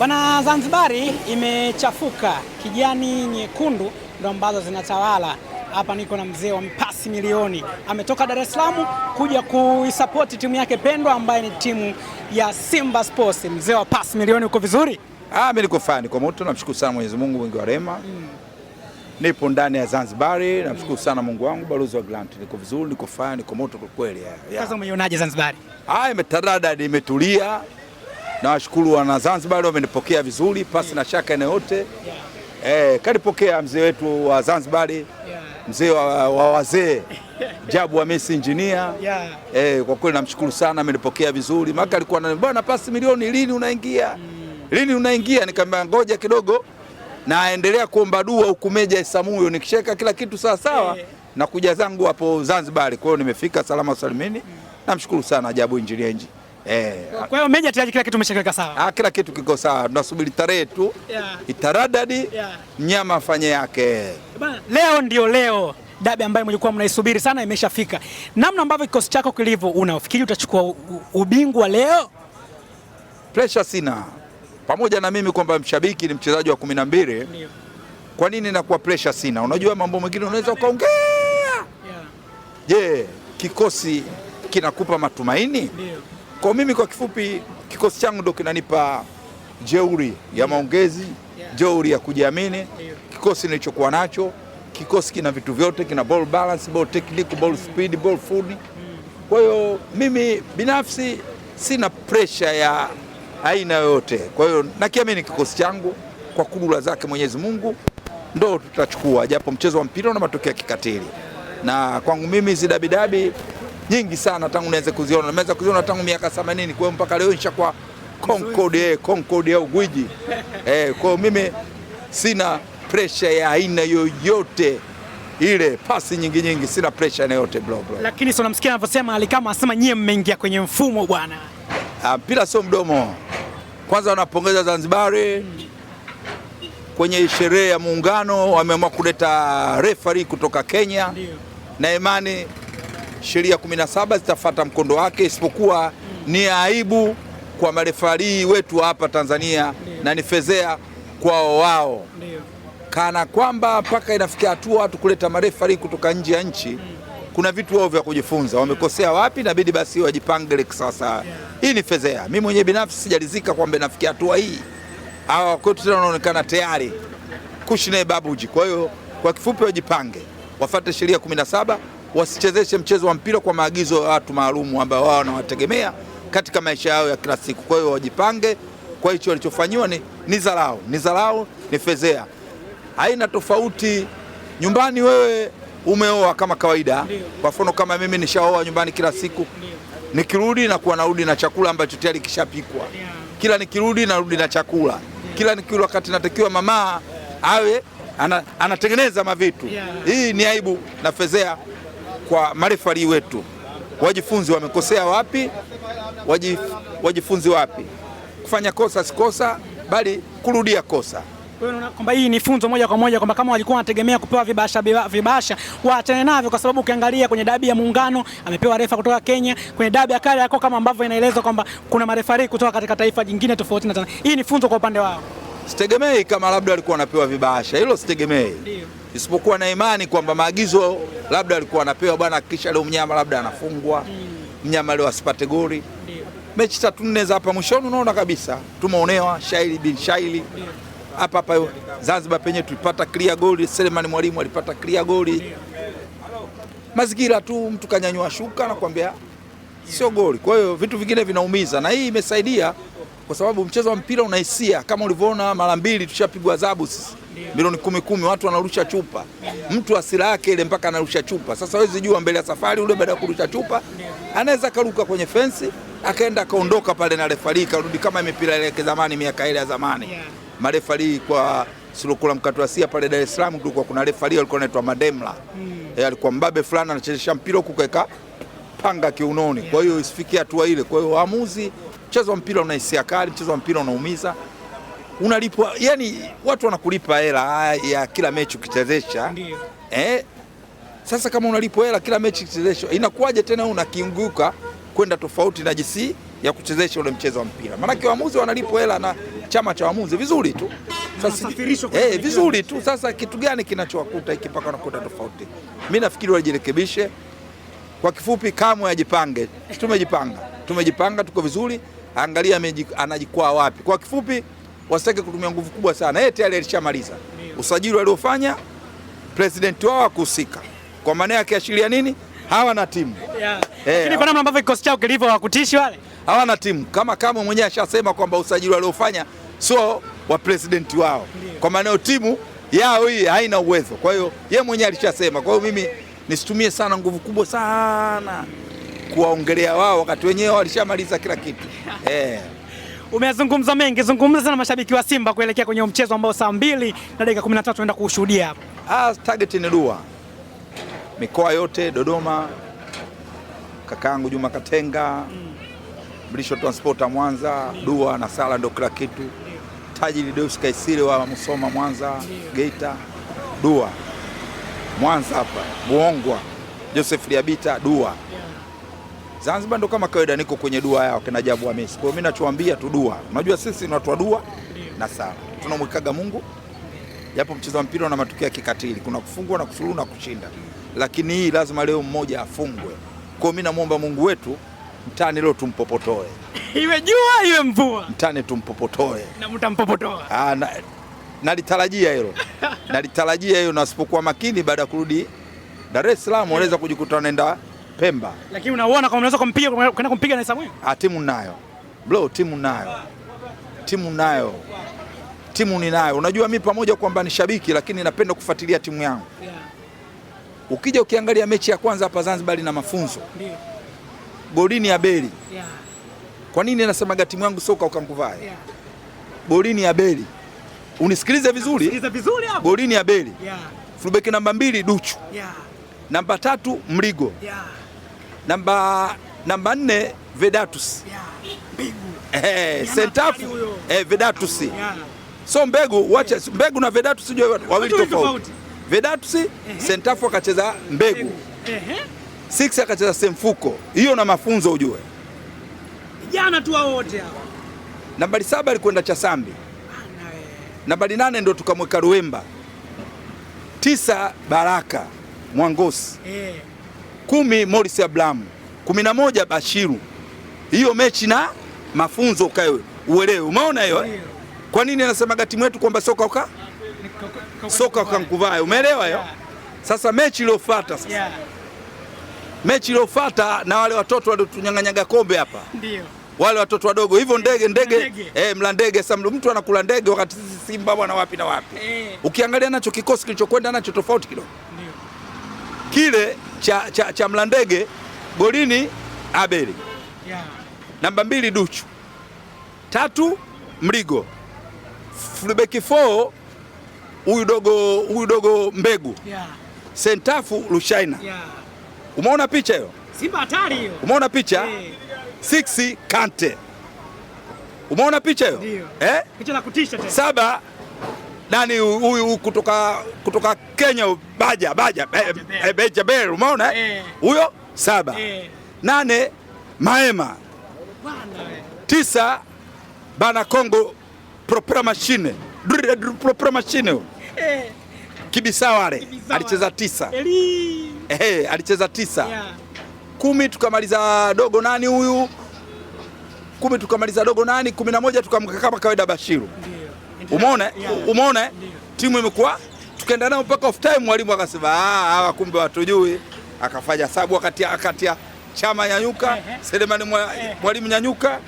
Bwana, Zanzibari imechafuka, kijani nyekundu ndo ambazo zinatawala hapa. Niko na mzee wa mpasi milioni, ametoka Dar es Salaam kuja kuisapoti timu yake pendwa ambaye ni timu ya Simba Sports. Mzee wa pasi milioni, uko vizuri? Ah, mimi niko fine kwa moto, namshukuru sana Mwenyezi Mungu mwingi wa rehema. Nipo ndani ya Zanzibari, namshukuru sana Mungu wangu, balozi wa Grant. Niko vizuri, niko fine, niko moto kwa kweli. Yeah. Sasa umeionaje Zanzibari? Ah, imetaradadi, imetulia. Nawashukuru wana Zanzibar wamenipokea vizuri pasi na shaka yoyote. Kalipokea mzee wetu wa Zanzibar, mzee wa wazee Jabu Hamisi Engineer. Kwa kweli namshukuru sana, amenipokea vizuri. Maka alikuwa ananiambia, bwana, pasi milioni lini unaingia? Lini unaingia? Nikamwambia ngoja kidogo, naendelea kuomba dua huku Meja Isamuyo, nikisheka kila kitu sawa sawa na kuja zangu hapo Zanzibar. Kwa hiyo nimefika salama salimini. Namshukuru sana Jabu Engineer. Kwa hiyo Meja tayari kila kitu umeshakiweka sawa. Ah, kila kitu kiko sawa. Tunasubiri tarehe tu. Itaradadi, mnyama afanye yake. Bana, leo ndio leo. Dabi ambayo mlikuwa mnaisubiri sana imeshafika. Namna ambavyo kikosi chako kilivyo, unafikiri utachukua ubingwa leo? Pressure sina. Pamoja na mimi kwamba mshabiki ni mchezaji wa 12. Kwa nini nakuwa pressure sina? Unajua mambo mengine unaweza ukaongea. Je, kikosi kinakupa matumaini? Kwa mimi kwa kifupi, kikosi changu ndo kinanipa jeuri ya maongezi, jeuri ya kujiamini. Kikosi nilichokuwa nacho, kikosi kina vitu vyote, kina ball balance, ball technique, ball speed, ball food. Kwa hiyo mimi binafsi sina pressure ya aina yoyote. Kwa hiyo nakiamini kikosi changu kwa kudura zake Mwenyezi Mungu ndo tutachukua, japo mchezo wa mpira una matokeo ya kikatili. Na kwangu mimi hizi dabi nyingi sana tangu nianze kuziona, nimeanza kuziona tangu miaka 80, kwa hiyo mpaka leo nishakuwa Concord, Concord au gwiji. Kwa hiyo mimi sina pressure ya aina yoyote ile, pasi nyingi nyingi, sina pressure yoyote bro. Lakini sio, unamsikia anavyosema Alikama, anasema nyie mmeingia kwenye mfumo bwana. Mpira sio mdomo. Kwanza wanapongeza Zanzibari kwenye sherehe ya muungano, wameamua kuleta referee kutoka Kenya. Na imani sheria 17 zitafuata mkondo wake, isipokuwa ni aibu kwa marefari wetu hapa Tanzania na ni fezea kwao wao. Kana kwamba mpaka inafikia hatua watu kuleta marefari kutoka nje ya nchi, kuna vitu wao vya kujifunza. Wamekosea wapi, inabidi basi wajipange sawa. Hii ni fezea. Mimi mwenyewe binafsi sijalizika kwamba inafikia hatua hii. Hawa kwetu tena wanaonekana tayari kushine babuji. Kwa hiyo kwa kifupi wajipange, wafuate sheria 17, wasichezeshe mchezo wa mpira kwa maagizo ya watu maalumu ambao wao wanawategemea katika maisha yao ya kila siku. Kwa hiyo wajipange. Kwa hicho walichofanyiwa ni dharau, ni dharau, ni fezea. Haina tofauti. Nyumbani wewe umeoa kama kawaida. Kwa mfano kama mimi nishaoa nyumbani kila siku. Nikirudi na kuwa narudi na chakula ambacho tayari kishapikwa. Kila nikirudi narudi na chakula. Kila nikirudi wakati natakiwa mama awe anatengeneza mavitu. Hii ni aibu na fezea kwa marefari wetu. Wajifunzi wamekosea wapi? Wajifunzi wapi? Kufanya kosa si kosa, bali kurudia kosa. Kwa hiyo unaona kwamba hii ni funzo moja kwa moja kwamba kama walikuwa wanategemea kupewa vibasha waachane navyo, kwa sababu ukiangalia kwenye dabi ya Muungano amepewa refa kutoka Kenya, kwenye dabi ya Kariakoo kama ambavyo inaelezwa kwamba kuna marefari kutoka katika taifa jingine tofauti na Tanzania. Hii ni funzo kwa upande wao. Sitegemei kama labda walikuwa wanapewa vibasha, hilo sitegemei. Isipokuwa na imani kwamba maagizo labda walikuwa wanapewa, bwana hakikisha leo mnyama labda anafungwa, mnyama leo asipate goli. Mechi 3-4 za hapa mwishoni unaona kabisa tumeonewa shaili bin shaili. Hapa hapa Zanzibar penye tulipata clear goal, Selemani Mwalimu alipata clear goal. Mazingira tu mtu kanyanyua shuka na kuambia sio goli. Kwa hiyo vitu vingine vinaumiza, na hii imesaidia kwa sababu mchezo wa mpira una hisia. Kama ulivyoona mara mbili tushapigwa adhabu sisi milioni 10-10, watu wanarusha chupa, mtu hasira yake ile mpaka anarusha chupa. Sasa huwezi jua mbele ya safari ule baada ya kurusha chupa anaweza karuka kwenye fence akaenda akaondoka pale na refari karudi kama mipira ile ya zamani, miaka ile ya zamani. Marefari kwa Silokula Mkatwasia pale Dar es Salaam kulikuwa kuna refari alikuwa anaitwa Mademla. Alikuwa mbabe fulani anachezesha mpira huku kaeka panga kiunoni. Kwa hiyo isifikie hatua ile. Kwa hiyo waamuzi, mchezo wa mpira una hisia kali, mchezo wa mpira unaumiza. Unalipwa, yani watu wanakulipa hela ya kila mechi ukichezesha. Sasa kama unalipwa hela kila mechi ukichezesha, inakuwaje tena unakiunguka kwenda tofauti na jinsi ya kuchezesha ule mchezo wa mpira? Maana waamuzi wanalipwa hela na chama cha waamuzi vizuri tu. Sasa vizuri tu. Sasa kitu gani kinachowakuta hiki mpaka wanakuta tofauti? Mimi nafikiri wajirekebishe. Kwa kifupi, kamwe ajipange. Tumejipanga. Tumejipanga, tuko vizuri. Angalia anajikwaa wapi. Kwa kifupi, wasitake kutumia nguvu kubwa sana. Yeye tayari alishamaliza usajili waliofanya, president wao kuhusika. Kwa maana yake ashiria nini? Hawana timu. Lakini kwa namna ambavyo kikosi chao kilivyo hawakutishi wale. Hawana timu. Kama Kamwe mwenyewe ashasema kwamba usajili waliofanya sio wa president wao. Kwa maana timu yao hii haina uwezo. Kwa hiyo yeye mwenyewe alishasema. Kwa hiyo mimi nisitumie sana nguvu kubwa sana kuwaongelea wao wakati wenyewe walishamaliza kila kitu. Umezungumza mengi, zungumza sana mashabiki wa Simba kuelekea kwenye mchezo ambao saa 2:13 tunaenda kuushuhudia hapa. Target ni dua. Mikoa yote, Dodoma, kakaangu Juma Katenga, Mlisho Transporter Mwanza, dua na sala ndio kila kitu. Tajiri Deus Kaisile wa Musoma Mwanza, Geita, dua. Mwanza hapa, Buongwa, Joseph Liabita, dua. Zanzibar ndo kama kawaida niko kwenye dua yao kina Jabu Hamisi. Kwa hiyo mimi nachowaambia tu dua. Unajua sisi ni watu wa dua na sala. Tunamwikaga Mungu. Japo mchezo wa mpira una matukio ya kikatili, kuna kufungwa na kusuluhu na kushinda. Lakini hii lazima leo mmoja afungwe. Kwa hiyo mimi namuomba Mungu wetu mtani leo tumpopotoe. Iwe jua iwe mvua. Mtani tumpopotoe. Na mtampopotoa. Nalitarajia hilo. Nalitarajia hiyo, na sipokuwa makini baada ya kurudi Dar es Salaam unaweza kujikuta naenda Pemba. Lakini unaona kama unaweza kumpiga kwenda kumpiga na Samuel? Timu ninayo. Bro, timu ninayo. Timu ninayo. Timu ninayo. Unajua mimi pamoja kwamba ni shabiki lakini napenda kufuatilia timu yangu. Ukija ukiangalia mechi ya kwanza hapa Zanzibar na mafunzo. Ndio. Golini ya Beli. Kwa nini nasemaga timu yangu soka ukanguvae? Golini ya Beli. Unisikilize vizuri. Sikiliza vizuri hapo. Golini ya Beli. Fullback namba 2 Duchu. Namba 3 Mligo. Namba 4 Vedatus. Mbegu. Sentafu Vedatus. So Mbegu, wacha Mbegu na Vedatus sio wawili tofauti. Vedatus, Sentafu akacheza Mbegu. 6 akacheza Semfuko. Hiyo na mafunzo ujue. Jana tu hao wote hao. Nambari 7 alikwenda Chasambi. Nambari 8 ndo tukamweka Ruemba. 9 Baraka Mwangosi. 10 Morris Abraham. 11 Bashiru. Hiyo mechi na mafunzo ukae uelewe. Umeona hiyo? Kwa nini anasemaga timu yetu kwamba soka soka ukankuvae? Umeelewa hiyo? Sasa mechi iliyofuata sasa. Mechi iliyofuata na wale watoto waliotunyanganyaga kombe hapa. Ndio. Wale watoto wadogo hivyo ndege mla ndege. Sasa mtu anakula ndege wakati sisi Simba bwana wapi na wapi. Ukiangalia nacho kikosi kilichokwenda nacho tofauti kidogo. Ndio. Kile cha mla ndege golini Abeli. Namba 2 Duchu. 3 Mligo. Fullback 4 huyu dogo Mbegu. Sentafu Rushaina. Umeona picha hiyo? Simba hatari hiyo. Umeona picha? 6 Kante. Umeona picha hiyo? Picha la kutisha tena. 7 nani huyu kutoka Kenya Baja Beja, umeona? Huyo 7. 8 Maema. 9 Bana Kongo Propera Machine. Propera Machine. Kibisawale alicheza 9. Alicheza 9. 10 tukamaliza dogo nani huyu? 10 tukamaliza dogo nani? 11 tukamweka kama kawaida Bashiru. Umeona? Umeona? Timu imekuwa tukaenda nao mpaka off time, mwalimu akasema hawa kumbe watujui. Akafanya sabu akatia Chama nyanyuka, Selemani mwalimu nyanyuka.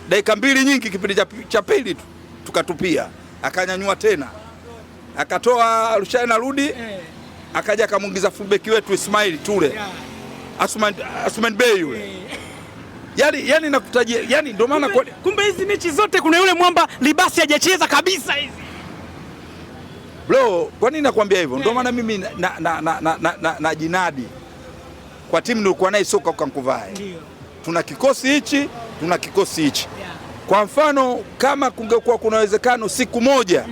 Dakika 2 nyingi kipindi cha pili tu tukatupia. Akanyanyua tena. Akatoa Rushaina rudi. Akaja akamuingiza fullback wetu Ismail Ture. Asman Bey yule. Yaani nakutajia, yani ndio maana kumbe hizi mechi zote kuna yule mwamba Libasi hajacheza kabisa hizi. Bro, kwa nini nakwambia hivyo? Ndio maana mimi na jinadi kwa timu nilikuwa naye soka ukankuvae. Tuna kikosi hichi, tuna kikosi hichi. Kwa mfano kama kungekuwa kuna uwezekano siku moja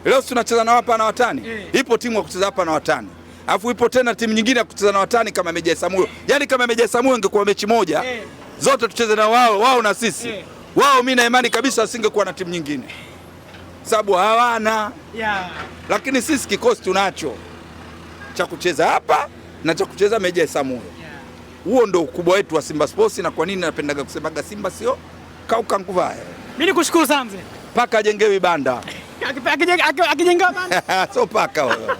leo tunacheza na hapa na watani. Ipo timu ya kucheza hapa na watani. Alafu ipo tena timu nyingine ya kucheza na watani kama Meja Samuel. Yaani kama Meja Samuel ingekuwa mechi moja, zote tucheze na wao, wao na sisi. Wao mimi na imani kabisa asingekuwa na timu nyingine. Sababu hawana. Lakini sisi kikosi tunacho cha kucheza hapa na cha kucheza Meja Isamuhyo. Huo ndio ukubwa wetu wa Simba Sports, na kwa nini napendaga kusemaga Simba sio kauka nguvae. Mimi nikushukuru sana mzee. Paka ajengewi banda. Akijenga banda. Sio paka wewe.